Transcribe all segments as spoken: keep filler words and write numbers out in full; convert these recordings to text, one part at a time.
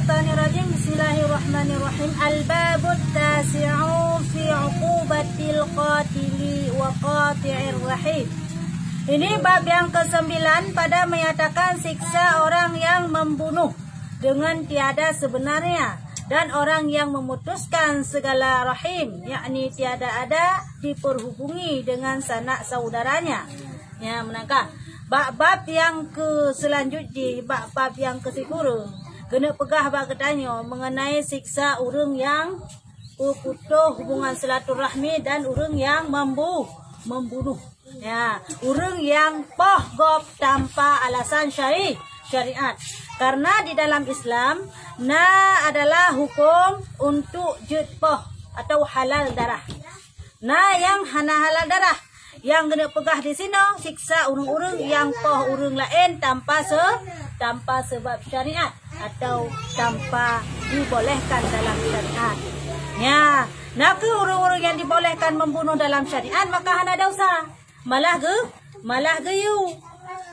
Bismillahirrahmanirrahim. Al-babut tasi'u fi uqubatil qatili wa qati'ir rahim. Ini bab yang kesembilan pada menyatakan siksa orang yang membunuh dengan tiada sebenarnya dan orang yang memutuskan segala rahim, yakni tiada ada diperhubungi dengan sanak saudaranya. Ya, meunan ka. Bak bab nyang keu seulanjut jih, bak bab nyang keu sikureueng, keuneuk peugah bak geutanyoe mengenai siksa ureuëng nyang peuputôh hubungan silaturahmi dan ureuëng nyang membu-, membunuh. Ya, ureuëng nyang poh gob tanpa alasan syari-, syariat. Karena di dalam Islam, na adalah hukum untuk jeuet poh atau halal darah. Na nyang hana halal darah. Nyang keuneuk peugah di sinoe, siksa ureuëng-ureuëng nyang poh ureuëng laén tanpa se-, tanpa sebab syariat atau tanpa dibolehkan dalam syariat. Ya, na kheueh ureuëng-ureuëng nyang dibolehkan membunuh dalam syariat, maka hana dosa. Malah geu-, malah geuyue.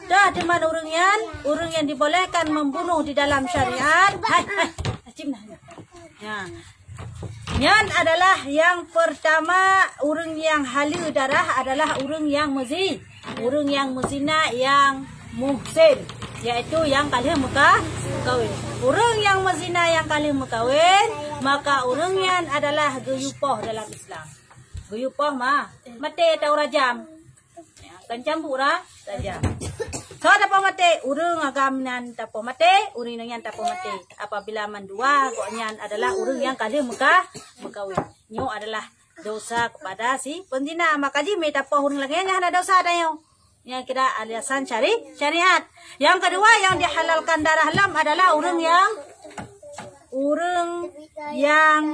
Dah teuma ureuëng nyan, ureuëng nyang dibolehkan membunuh di dalam syariat. Hai, hai, acim nah. Ya. Nyan adalah nyang pertama, ureuëng nyang haleue darah adalah ureuëng nyang meuzi-, ureuëng nyang meuzina nyang muhsin, yaitu nyang ka lheueh meuka-, meukawén. Ureuëng nyang meuzina nyang ka lheueh meukawén, maka ureuëng nyan adalah geuyue poh dalam Islam. Geuyue poh ma-, maté atau rajam. Kan cambuk ra-, rajam. Soe tapoh maté? Ureuëng agam nyan tapoh maté, ureuëng inong nyan tapoh maté. Apabila mandua gobnyan adalah ureuëng nyang ka lheueh meuka-, meukawén. Nyoe adalah dosa kepada si penzina. Maka jih mita poh ureuëng lagée nyan hana dosa tanyoe. Nyang kira alasan syari-, syariat. Nyang keudua nyang dihalalkan darah lom adalah ureuëng nyang, ureuëng nyang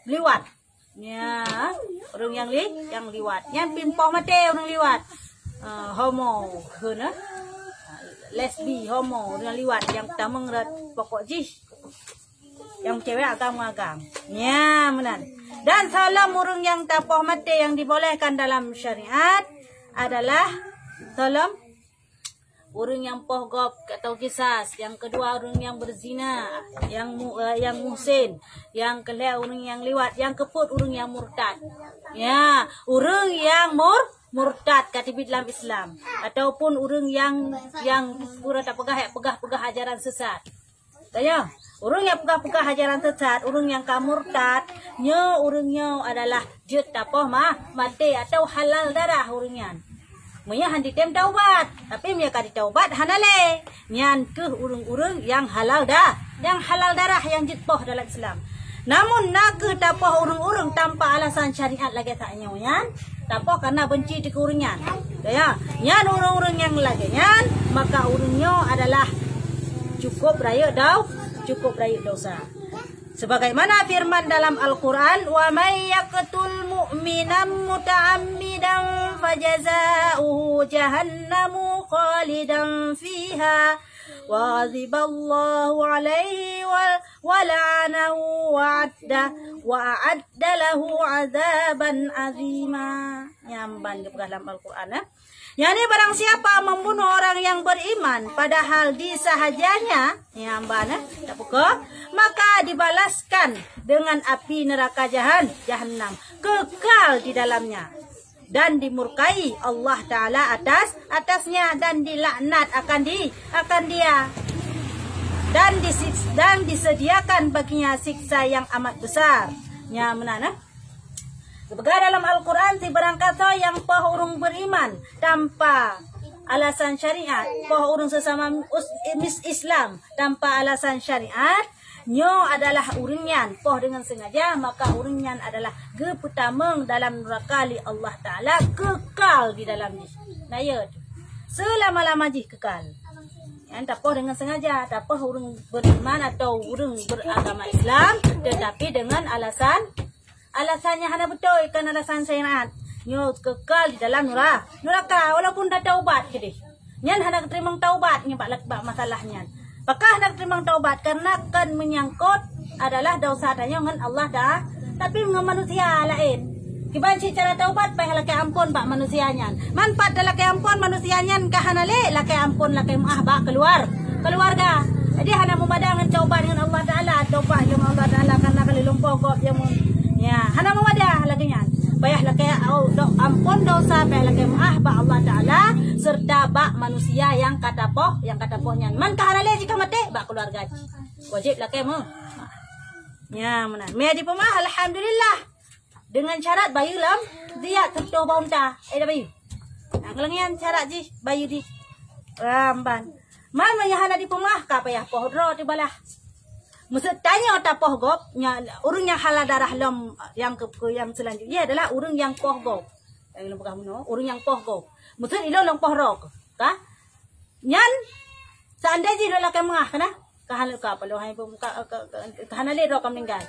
liwat. Ya, ureuëng nyang li-, nyang liwat. Nyan pih poh maté ureuëng liwat. Ah, homo, kheun, eh? Lesbi, homo, ureuëng nyang liwat, nyang tamong rat pokok jih. Nyang cewek agam-agam. Ya, meunan. Dan soe lom ureuëng nyang tapoh maté nyang dibolehkan dalam syariat adalah soe lom ureuëng nyang poh gob atau kisas, nyang keudua ureuëng nyang beuzina, nyang mu-, eh, nyang muhsin, nyang keulhée ureuëng nyang liwat, nyang keupeuet ureuëng nyang murtad. Ya, ureuëng nyang mur-, murtad ka teubiet lam Islam, ataupun ureuëng nyang, nyang pura tapeugah, peugah-peugah ajaran sesat. Tanya, ureuëng nyang peugah-peugah ajaran sesat, ureuëng nyang ka murtad, nyoe ureuëng nyoe adalah jeuet tapoh ma-, maté atau halal darah ureuëng nyan. Meunyoe han jitem taubat, tapi meunyoe ka jitaubat hana lé, nyan kheueh ureuëng-ureuëng nyang halal da-, nyang halal darah nyang jeuet poh dalam Islam. Namun na kheueh tapoh ureuëng-ureuëng tanpa alasan syariat lagée sak nyoe nyan, tapoh karena benci keu ureuëng nyan. Ya, nyan ureuëng-ureuëng nyang lagée nyan, maka ureuëng nyoe adalah cukup rayeuk dau-, cukup rayeuk dosa. Sebagaimana firman dalam Al-Quran, "Wa may yaqtul mu'minan muta'ammidan fajaza'uhu jahannamu khalidan fiha wa ghadiballahu alaihi wa, wa la'anahu wa adda, wa a'adda lahu adzaban azima." Nyan ban geupeugah dalam Al-Quran, eh. Yakni barang siapa membunuh orang yang beriman padahal disahajanya, nyan ban, eh, tapuka, maka dibalaskan dengan api neraka jahan-, jahannam, kekal di dalamnya. Dan dimurkai Allah Ta'ala atas, atasnya, dan dilaknat akan di, akan dia. Dan disis-, dan disediakan baginya siksa yang amat besar. Nyan meunan, eh. Geupeugah dalam Al-Quran, sibarang kasoe nyang poh ureuëng beriman tanpa alasan syariat, poh ureuëng sesama us-, mis-, Islam tanpa alasan syariat, nyoe adalah ureuëng nyan poh deungon sengaja, maka ureuëng nyan adalah geupeutamong dalam nuraka lé Allah Ta'ala, kekal di dalam jih. Nah, ya tu. Selama-lama jih kekal. Nyan tapoh deungon sengaja, tapoh ureuëng beriman atau ureuëng beragama Islam, tetapi dengan alasan Alasan nyang hana beutôi, kon alasan syariat. Nyoe kekal di dalam nura-, nuraka, walaupun tataubat keudeh. Nyan hana geuteurimong taubat nyoe bak, bak masalah nyan. Pakon hana geuteurimong taubat? Karena kon meunyangkot adalah dosa tanyoe ngon Allah Taala, tapi ngon manusia laén. Kiban cit cara taubat, payah lakée amphon bak manusia nyan. Man pat talakée amphon manusia nyan ka hana lé, lakée amphon, lakée meuáh bak keuluar-, keuluwarga. Jadi hana meubada ngon taubat ngon Allah. Poh gob nyang meuh. Ya, hana meuwadah lagèe nyan. Payah lakèe, oh, dok ampôn dosa, payah lakèe meu'ah bak Allah Taala serta bak manusia nyang ka tapoh, nyang ka tapoh nyan. Man ka hana lé jih ka maté, bak keuluwarga jih. Wajéb lakèe meu'ah. Ya, meunan. Meunyo jipeumeu'ah, alhamdulillah. Deungon syarat bayeue lom diat, seureutôh boh unta. Eh, dak bayeue. Nah, kalau nyan syarat jih, bayeue di, ah, ban. Man meunyo hana jipeumeu'ah, ka payah poh droe teuh balah. Meuseu tanyoe tapoh gob, nya, ureueng nyang halal darah lom nyang keu, keu nyang seulanjut jih adalah ureueng nyang poh gob. Nyang lôn peugah bunoe, ureueng nyang poh gob. Meuseu ilôn lôn poh droe keuh, ka? Nyan, seandai jih lôn lakèe meu'ah, ka na? Ka hana, ka apa lôn hai peumu-, ka, ka, ka, ka hana lé droe ka meuninggai.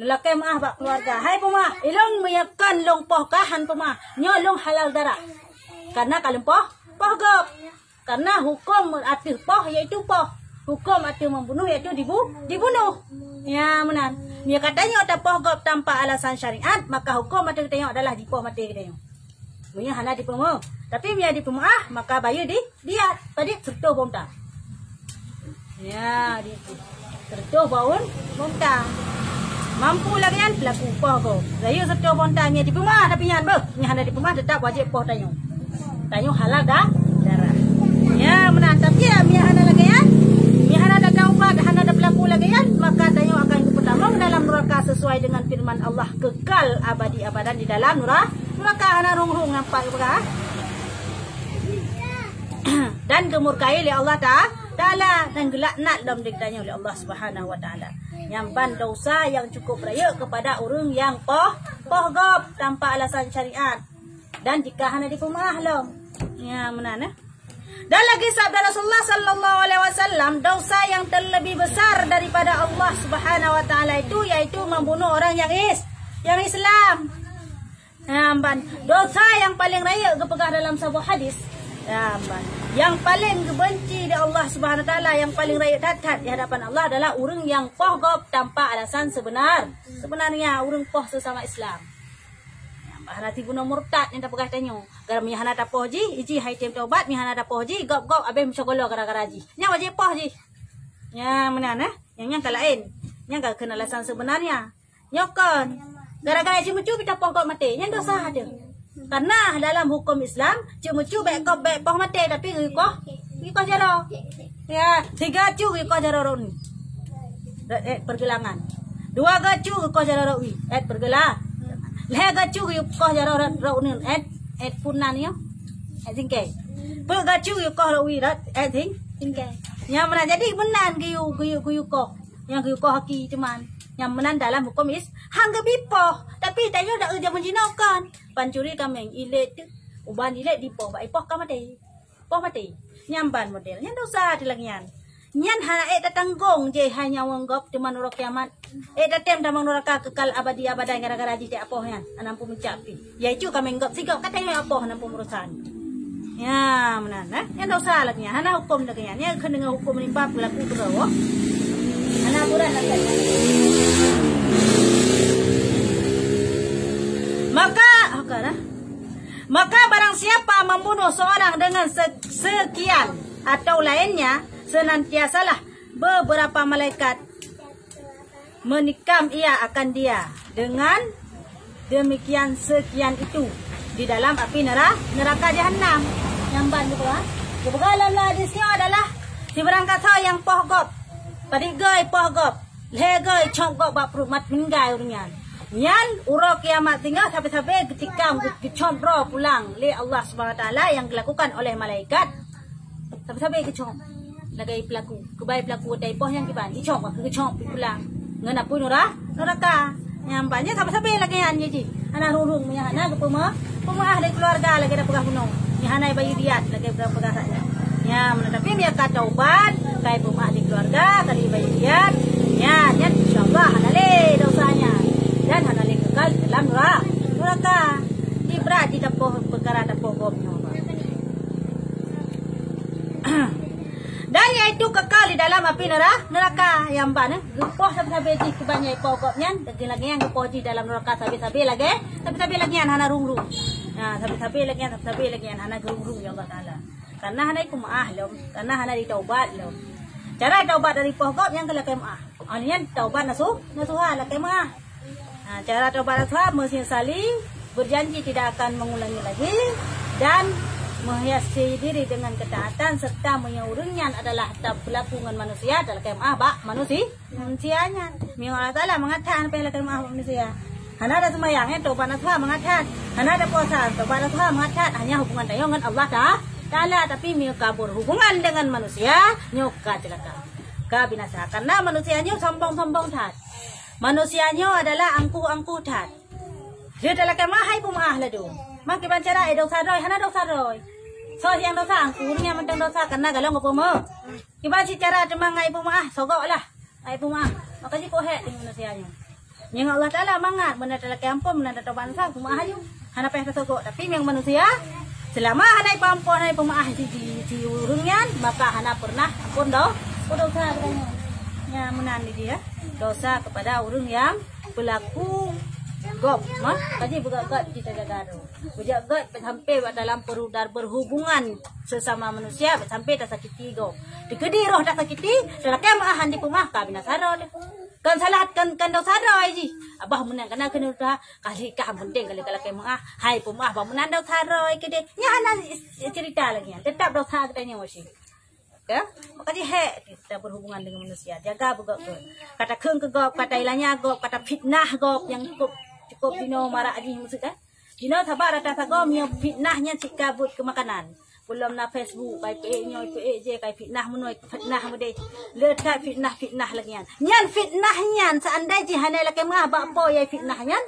Lôn lakèe meu'ah bak keuluwarga. Hai peumeu'ah, ilôn meunyo kon lôn poh ka han peumeu'ah. Nyoe lôn halal darah. Karena ka lôn poh, poh gob. Karena huköm ateueh poh yaitu poh. Huköm ateueh membunuh yaitu dibu-, dibunuh. Ya, meunan. Meunyo ka tanyoe tapoh gob tanpa alasan syariat, maka huköm ateueh tanyoe adalah jipoh maté geutanyoe. Meunyo hana jipeumeu'ah. Tapi meunyo jipeumeu'ah, maka bayeue di, diat. Padit seureutôh boh unta. Ya, di, seureutôh boh un-, boh unta. Mampu lagèe nyan pelaku poh gob. Bayeue seureutôh boh unta, meunyo jipeumeu'ah tapi nyan beuh. Meunyo hana jipeumeu'ah, teutap wajéb poh tanyoe. Tanyoe halal da-, darah. Ya, meunan. Tapi ya, meunyo hana lagèe nyan, meunyo hana taubat, hana pelaku lagèe nyan, maka tanyoe akan geupeutamong dalam neuraka sesuai dengan firman Allah, kekal abadi abadan di dalam nura-, neuraka, hana rhung-rhung nampak geupeugah. Dan geumurkai lé Allah Ta-, Taala dan geulaknat lom di geutanyoe lé Allah Subhanahu wa Taala. Nyan ban dosa nyang cukup rayeuk keupada ureueng nyang poh, poh gob tanpa alasan syariat. Dan jika hana jipeumeu'ah lom. Ya, meunan, eh. Dan lagi sabda Rasulullah sallallahu alaihi wasallam, dosa yang terlebih besar daripada Allah Subhanahu wa Taala itu yaitu membunuh orang yang is-, yang Islam. Ya, ban. Dosa yang paling rayeuk geupeugah dalam saboh hadis. Ya, ban. Yang paling geubenci di Allah Subhanahu wa Taala, yang paling rayeuk that-that di hadapan Allah adalah ureueng nyang poh gob tanpa alasan sebenar. Sebenarnya ureueng poh sesama Islam. Hana sibunoe murtad nyang tapeugah tanyoe. Gara meunyo hana tapoh jih, iji hai tem taubat, meunyo hana tapoh jih, gob-gob abéh meusyeukola gara-gara jih. Nyan wajéb poh jih. Nyan meunan, eh. Nyang nyan ka laén. Nyan ka keuneuk alasan sebenarnya. Nyoe kon. Gara-gara ceumeucue pih tapoh gob maté. Nyan dosa teuh. Karena dalam huköm Islam, ceumeucue bèk gob, bèk poh maté, tapi geukoh, geukoh jaroe. Ya, tiga cu geukoh jaroe rot uneuen. Rot, eh, pergelangan. Dua ga cu geukoh jaroe rot wie, eh, pergelangan. Lhèe ga cu geukoh jaroe rot, rot uneuen, eh, eh, peunan nyoe. Eh, singkèe. Peuet ga cu geukoh rot wie rot, eh, sing-, singkèe. Nyan meunan jadi meunan geuyue, geuyue, geuyue koh. Nyang geukoh aki teuma. Nyan meunan dalam huköm is-, han geubi poh. Tapi tanyoe dak jameun jinoe kon. Pancuri kaméng, ilét teuh. Uban ilét dipoh, bak ipoh ka maté. Poh maté. Nyan ban model. Nyan dosa teuh lagèe nyan. Nyan hana ék tatanggong jih hai nyawöng gob teuma uroe kiamat. Ék tatem tamong neuraka kekal abadi abadan gara-gara jih tapoh nyan. Hana muphom meucap pih. Yaitu kaméng gob sigob ka tanyoe poh hana muphom urosan. Ya, meunan, eh. Nyan dosa lagèe nyan. Hana huköm lagèe nyan. Nyan keuneuk huköm meulimpah peulaku keudroe. Hana aturan lagèe nyan. Maka, oh, ka dah. Maka barang siapa membunuh seorang dengan se-, sekian atau lainnya, senantiasalah beberapa malaikat menikam ia akan dia dengan demikian sekian itu di dalam api nera-, neraka jahanam. Nyan ban geupeugah, geupeugah lam hadis nyoe adalah sibarang gasoe nyang poh gob, padit goe poh gob, lhèe goe cop gob bak pruet mat meuninggai ureueng nyan. Nyan uroe kiamat singoh sabe-sabe geutikam geu-, geucop droe pulang lé Allah Subhanahu Wa Taala nyang geulakukan oleh malaikat. Sabe-sabe geucop. Lagèe peulaku. Keubai peulaku watèe poh nyang kiban. Geucop, geucop pulang. Ngon apui nura-, nuraka. Nyan ban nyan sabe-sabe lagèe nyan jih. Hana rhung-rhung meunyo hana geupeumeu'ah, peumeu'ah lé keuluwarga lagèe tapeugah bunoe. Nyan hana bayeue diat lagèe tapeugah saat nyan. Nyan meunan, tapi meunyo ka taubat, ka peumeu'ah lé keuluwarga, ka bayeue diat. Nyan, nyan insya Allah hana lé dosa nyan. Dan hana lé kekal dalam nura-, nuraka. Di brat di tapoh peukara tapoh gob nyoe. Dan yaitu kekal di dalam api nera-, neraka nyang ban, eh. Geupoh sabe-sabe jih kiban nyang ipoh gob nyan, lagèe-lagèe nyang geupoh jih dalam neraka sabe-sabe lagèe, sabe-sabe lagèe nyan hana rhung-rhung. Ha, sabe-sabe lagèe nyan, sabe-sabe lagèe nyan hana geurhung-rhung lé Allah Taala. Karena hana ipeumeu'ah lom, karena hana jitaubat lom. Cara taubat dari poh gob nyang keu lakèe meu'ah. Ha, nyan taubat nasu-, nasuha lakèe meu'ah. Nah, cara tobat nasuha, meusesali, berjanji tidak akan mengulangi lagi, dan menghiasi diri dengan ketaatan, serta meunyoe ureuëng nyan adalah tapeukaku ngon manusia, talakée meuah bak manusia, manusia nyan. Meunyoe Allah Taala mangat that, hana payah lakée meuah bak manusia. Hana ada seumayang, eh, tobat nasuha mangat that. Hana ada puasa, tobat nasuha mangat that. Hanya hubungan tanyoe ngon Allah Ta-, Taala. Tapi meunyoe ka berhubungan dengan manusia, nyoe ka ceulaka, ka binasa. Karena manusia nyoe sombong-sombong that. Manusia nyoe adalah angkuh-angkuh that. Dia talakée meuah, hai peumeuah laju. Mah kiban cara, eh, desya droe, hana desya droe. Soe nyang desya? Angkuh, ureuëng nyang mantong desya, karena galong geupeumeuah. Kiban cit cara teuma ngon peumeuah, sogok lah. Hai peumeuah. Maka jikuk hék deungon manusia nyoe. Nyang Allah Taala mangat, meunan talakée ampôn, meunan tatobat nasuha, peumeuah laju. Hana payah tasogok. Tapi nyang manusia, selama hana ipeuampôn, hana ipeumeuah si, si, si ureuëng nyan, maka hana pernah ampôn do-, desya geutanyoe. Nyan meunan di dia, desya kepada ureuëng nyang pelaku gob. Mah, kaji beugét-gét kita jaga tu. Beujak gét sampai bak dalam peru-, dan berhubungan sesama manusia, sampai tasakiti gob. Dikeudi roh tasakiti, talakée meuah hana ipeumeuah, ka binasa droe. Kon salah, kon, kon desya droe jih. Abah meunan kana keuneuk ta, kali ka penting kali ka lakée meuah. Hai peumeuah, bah meunan desya droe keudeh. Nyan hana cerita lagi nyan. Tetap desya geutanyoe masih. Ya? Maka jih hék kita berhubungan dengan manusia. Jaga beugét-gét. Ka takheun keu gob, ka tailanya gob, ka tafitnah gob nyang cukup, cukup jinoe marak jih maksud, eh. Jinoe saban rata sagoe meunyoe fitnah nyan cit ka buet keu makanan. Peulom na Facebook, kai peuék nyoe, peuék jih, kai fitnah meunoe, fitnah meudeh. Le that fitnah-fitnah lagée nyan. Nyan fitnah nyan, seandai jih hana lakée meuah bak po nyang fitnah nyan,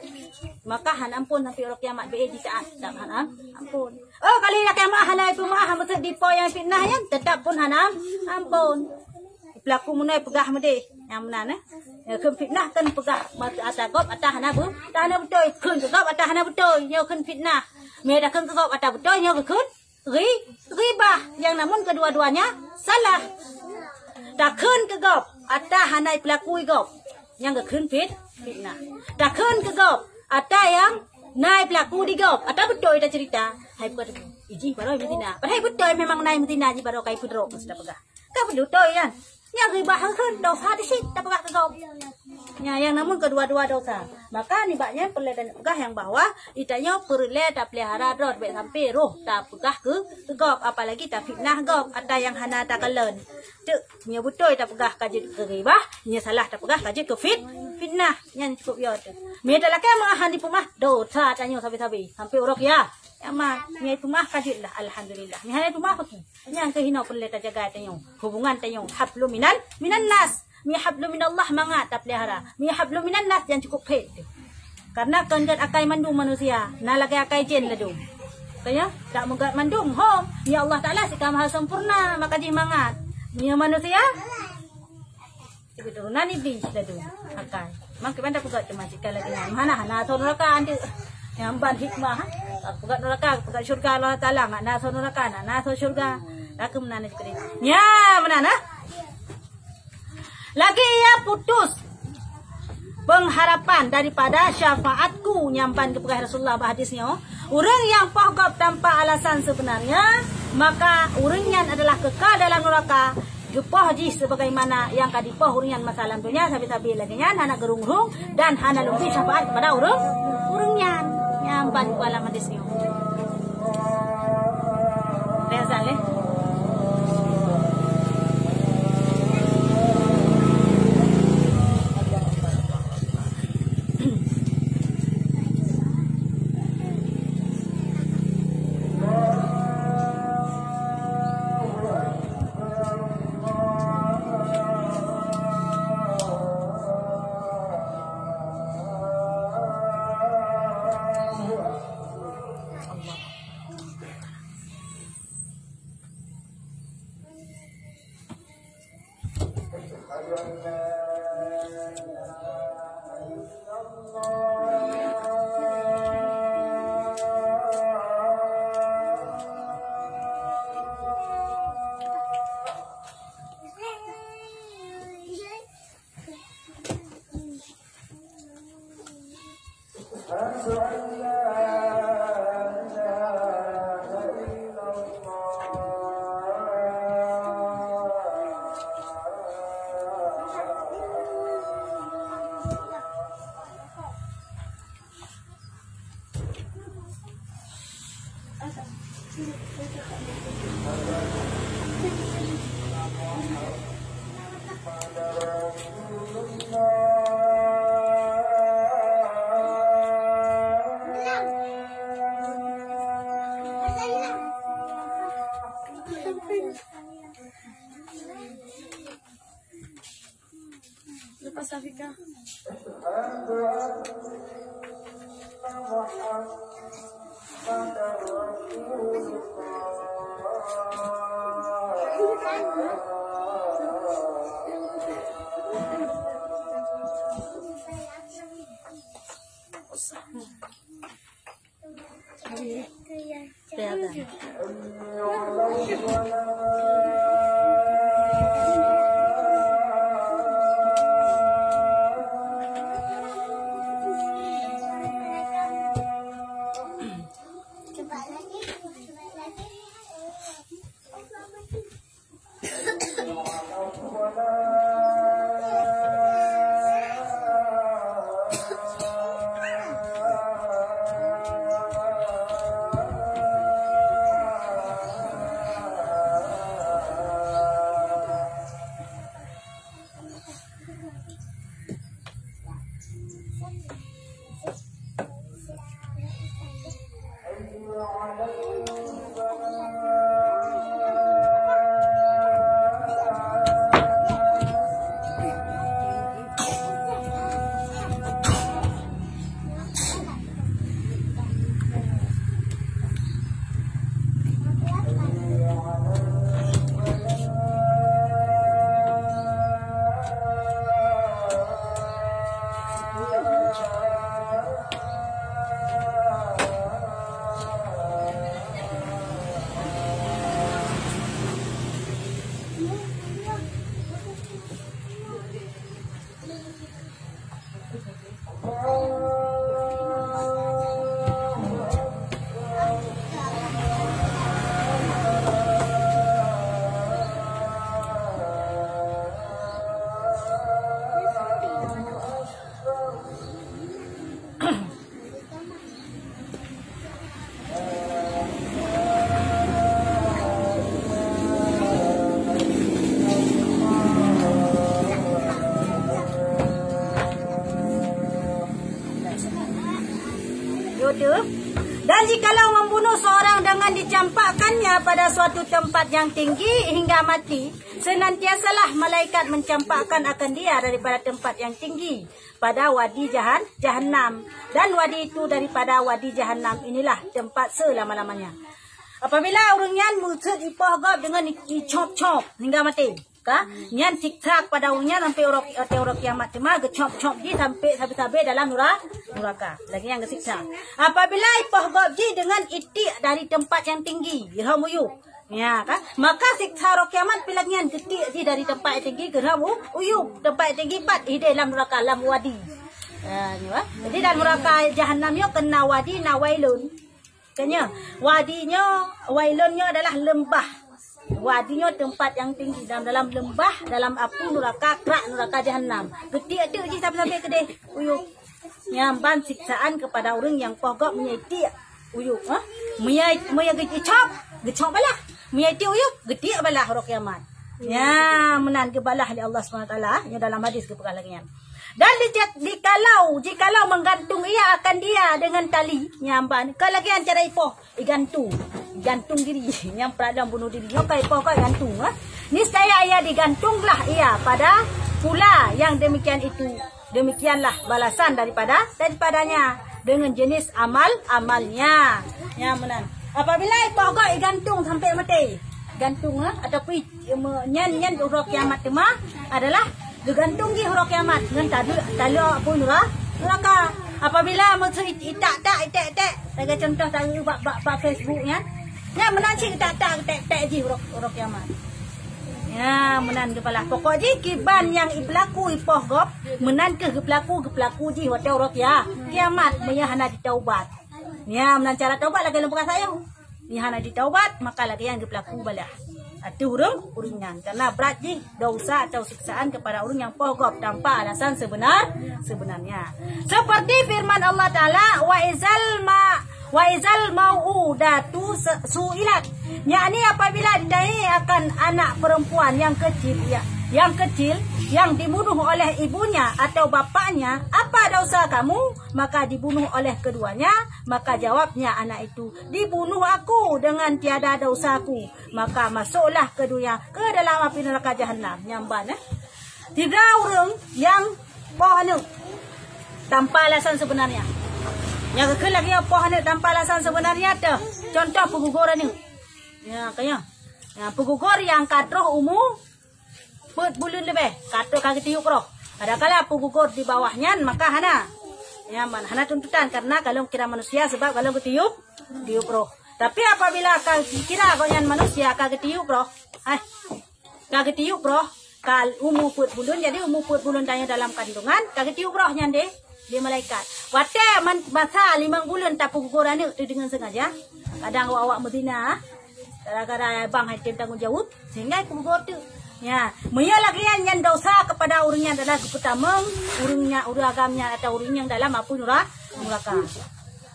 maka hana ampôn sampai uroe kiamat, beu jitaát, tak hana ampôn. Oh, kali lakée meuah hana ipeumeuah, maksud di po nyang fitnah nyan, tetap pun hana ampôn. Pelaku meunoe peugah meudeh, nyang meunan, eh. Nyang kheun fitnah kan peugah ata gob, ata hana bu-, ata hana beutôi. Kheun keu gob, ata hana beutôi, nyoe kheun fitnah. Meunyoe takheun keu gob, ata beutôi, nyoe kheun ghi-, ghibah. Nyang namun kedua-duanya salah. Takheun keu gob, ata hana ipelaku gob, nyang geukheun fit-, fitnah. Takheun keu gob, ata nyang na ipelaku di gob, ata beutôi tacerita. Hai bukan teupeu. Ijih baroe meutina. Padahai beutôi memang na meutina jih baroe kai peudrok meusti tapeugah. Ka beutôi nyan. Nyang ghibah kheun desya di sit tapeugah keu gob. Nyan nyang namun kedua-dua desya. Maka nibak nyan peureulée tapeugah nyang bahwa geutanyoe peureulée tapeulihara droe bèk sampai roh tapeugah keu, keu gob, apalagi tafitnah gob ata nyang hana takalon. Teuk, nyoe beutôi tapeugah ka jeuet keu ghibah, nyoe salah tapeugah ka jeuet keu fit-, fitnah. Nyan cukup yo teuk. Meunyoe talakée meuah hana ipeumeuah, desya tanyoe sabe-sabe sampai uroe kia-, kiamat. Meunyoe ipeumeuah ka jeuet lah, alhamdulillah. Meunyoe hana ipeumeuah, paki. Nyan keuh inoe peureulée tajaga tanyoe. Hubungan tanyoe hablum minan, minan nas. Mi hablum minallah mangat tapeulihara. Mi hablum minan nas nyan cukup phét. Karena kon gét akai mandum manusia, na lagée akai jén ladum. Kaya, tak meugét mandum, hom. Ya Allah Taala sika maha sempurna, maka jih mangat. Meunyoe manusia, keturunan iblis ladum akai. Maka ban tapeugét cuma sika lagée nyan. Hana, hana asoe nuraka antu. Nyang ban hikmah, ha? Peugét nuraka, peugét syurga Allah Taala, ngat na asoe nuraka, na, na asoe syurga. Ka keuh meunan. Nya, meunan, ha? Lagi ia putus pengharapan daripada syafaatku, nyang ban geupeugah Rasulullah bak hadis nyoe, ureuëng nyang poh gob tanpa alasan sebenarnya, maka ureuëng nyan adalah kekal dalam neraka, geupoh jih sebagaimana nyang ka dipoh ureuëng nyan masa lam donya, sabe-sabe lagée nyan hana geurung-rung dan hana lôn bri syafaat kepada ureuëng, ureuëng nyan. Nyang ban geupeugah lam hadis nyoe. Lé azan lé. Lepas Safika. YouTube. Dan jikalau membunuh seorang dengan dicampakkannya pada suatu tempat yang tinggi hingga mati, senantiasalah malaikat mencampakkan akan dia daripada tempat yang tinggi pada wadi jahan-, jahannam. Dan wadi itu daripada wadi jahannam inilah tempat selama-lamanya. Apabila ureuëng nyan meuseut ipoh gob deungon i-, icop-cop hingga maté, ka, nyan siksa kepada ureuëng nyan sampai uroe, watée uroe kiamat, teuma geucop-cop jih sampai sabe-sabe dalam nura-, nuraka. Lagée nyan geusiksa. Apabila ipoh gob jih deungon itiek dari tempat yang tinggi, jihom u yueb, ya, kan? Maka siksa uroe kiamat pih lagée nyan, geutiek jih dari tempat yang tinggi, geuhom u, u yueb, tempat yang tinggi pat, ideh lam nuraka, lam wadi. Ha, nyoe, eh. Jadi dalam nuraka jahannam nyoe keunan wadi, na wailun. Kan nyoe, wadi nyoe, wailun nyoe adalah leumbah. Wadi nyoe tempat yang tinggi dalam, dalam leumbah, dalam apui nuraka, krak nuraka jahannam. Geutiek-tiek jih sabe-sabe keudeh u yueb. Nyan ban siksaan kepada ureuëng nyang poh gob meunyoe itiek u yueb, ha? Meunyoe, meunyoe geucop, geucop balah. Meunyoe itiek u yueb, geutiek balah uroe kiamat. Nyan meunan geubalah lé Allah Subhanahu Wa Taala, nyoe dalam hadis geupeugah lagée nyan. Dan di-, jikalau, jikalau menggantung ia akan dia dengan tali, nyan ban, ka lagée nyan cara ipoh, igantung. Gantung diri, nyang peuralom bunuh diri. Nyoe ka ipoh ka igantung, ha? Niscaya ia digantunglah ia pada pula yang demikian itu. Demikianlah balasan daripada, daripadanya dengan jenis amal-amalnya. Nyan meunan. Apabila ipoh gob igantung sampai maté, gantung, ha? Ataupun i-, me-, nyan, nyan uroe kiamat teuma adalah geugantung jih uroe kiamat ngon tali-, tali apui nura-, nuraka. Apabila meuseue i-, itak-tak, itek-tek, lagée contoh tadi bak, bak, bak Facebook nyan, nyan meunan cit itak-tak, itek-tek jih uroe, uroe kiamat. Ya, meunan geubalah. Pokok jih kiban nyang ipeulaku ipoh gob, meunan kheueh geupeulaku, geupeulaku jih watée uroe kia-, kiamat meunyoe hana jitaubat. Ya, meunan cara taubat lagée lôn peugah sayang. Meunyoe hana jitaubat, maka lagée nyan geupeulaku balah. ateueh ureuëng, ureuëng nyan. Karena brat jih dosa atau siksaan kepada ureuëng nyang poh gob tanpa alasan sebenar, sebenarnya. Seperti firman Allah Taala, "Wa izal ma, wa izal mau'udatu se-, su'ilat." Yakni apabila ditanya akan anak perempuan yang kecil, ya, yang kecil yang dibunuh oleh ibunya atau bapaknya, "Apa dosa kamu?" Maka dibunuh oleh keduanya, maka jawabnya anak itu, "Dibunuh aku dengan tiada dosaku." Maka masuklah keduanya ke dalam api neraka jahanam. Nyang ban, eh. Tiga ureuëng nyang poh aneuëk tanpa alasan sebenarnya. Nyang keu lagi poh aneuëk tanpa alasan sebenarnya teuh. Contoh peugugor aneuëk. Ya, kaya. Ya, peugugor nyang ka troh umu peuet buleuen leubeh, ka troh ka geutiyueb roh. Kadang-kadang peugugor di bawah nyan maka hana. Ya, man, hana tuntutan karena golom kira manusia sebab golom geutiyueb, tiyueb roh. Tapi apabila ka kira gobnyan manusia ka geutiyueb roh, eh, ka geutiyueb roh, ka umu peuet buleuen, jadi umu peuet buleuen tanyoe dalam kandungan, ka geutiyueb roh nyan deh, di malaikat. Watée man-, masa limong buleuen tapeugugor aneuëk teuh deungon sengaja, kadang awak-awak meuzina, gara-gara bang hai tem tanggong jaweueb, sehingga peugugor teuh. Ya, meunyoe lagée nyan, nyan dosa kepada ureuëng nyang adalah geupeutamong ureuëng nyang, ureuëng agam nyan atau ureuëng nyang dalam apui nura-, nuraka.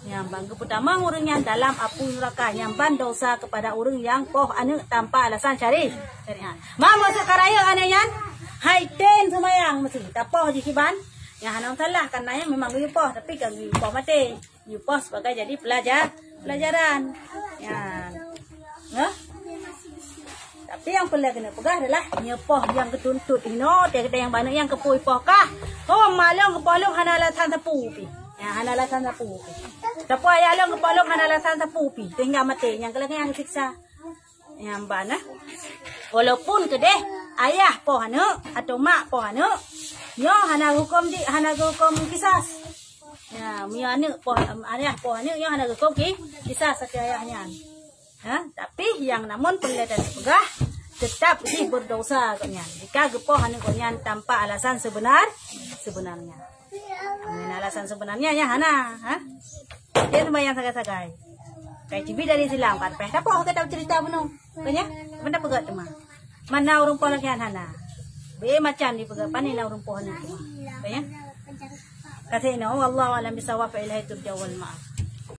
Nyang ban geupeutamong ureuëng nyan dalam apui nuraka, nyang ban dosa kepada ureuëng nyang poh aneuëk tanpa alasan syari-, syariat. Ma maksud ka rayeuk aneuëk nyan? Hai tem seumayang meusi, tapoh jih kiban. Nyang hana masalah, karena nyan memang geuyue poh, tapi ka geuyue poh maté. Geuyue poh sebagai jadi pelaja-, pelajaran. Ya. Hah? Tapi nyang peureulée keuneuk peugah adalah nyoe poh nyang geutuntot inoe, teuka nyang baneuk nyang keupeue poh kah. Oh, ma lôn keupoh lôn hana alasan sapeue pih. Ya, hana alasan sapeue pih. Sapeue ayah lôn keupoh lôn hana alasan sapeue pih, sehingga maté. Nyang keu lagée nyang siksa. Nyang ban, eh. Walaupun keudeh ayah poh aneuëk atau mak poh aneuëk, nyoe hana huköm di, hana huköm kisas. Ya, meunyoe aneuëk poh, ayah poh aneuëk, nyoe hana huköm ki-, kisas ateueh ayah nyan. Ha, tapi nyang namun peureulée tapeugah, tetap jih berdosa gobnyan jika geupoh aneuëk gobnyan tanpa alasan sebenar, sebenarnya. Amun alasan sebenarnya nyan hana, ha? Dia sembahyang sagai-sagai. Kai cibi dari silang, pat peh tapoh ke tahu cerita bunoe. Bukannya? Mana peugah teuma? Mana ureuëng poh lagée nyan hana? Be macam dipeugah, pane na ureuëng poh aneuëk teuma. Bukannya? Kasih no, wallahu a'lam bissawab, fa ilaihi turja'ul ma'ab.